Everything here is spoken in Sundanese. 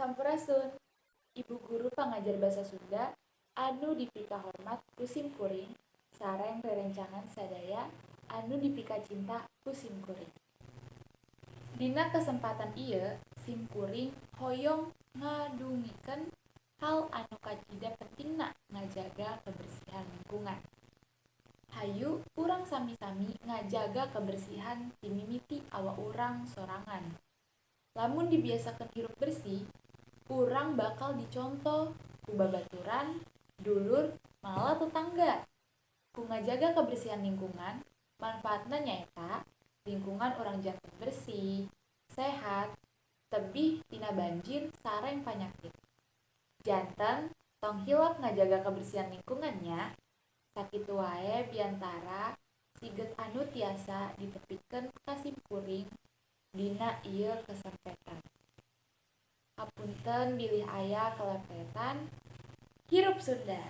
Sampurasun, Ibu guru pangajar basa Sunda anu dipikahormat ku simkuring sareng rerencangan sadaya anu dipikacinta ku simkuring. Dina kesempatan ieu simkuring hoyong ngadugikeun hal anu kacida pentingna ngajaga kebersihan lingkungan. Hayu urang sami-sami ngajaga kebersihan ti mimiti awak urang sorangan. Lamun dibiasakeun hirup bersih, urang bakal diconto ku babaturan, dulur, malah tetangga. Ku ngajaga kebersihan lingkungan, manfaatna nyaeta lingkungan urang janten bersih, sehat, tebih tina banjir sareng panyakit. Janten tong hilap ngajaga kebersihan lingkungan nya. Sakitu wae biantara siget anu tiasa ditepikeun ka simkuring dina ieu kesempetan. Hapunten bilih aya kalepretan. Hirup Sunda.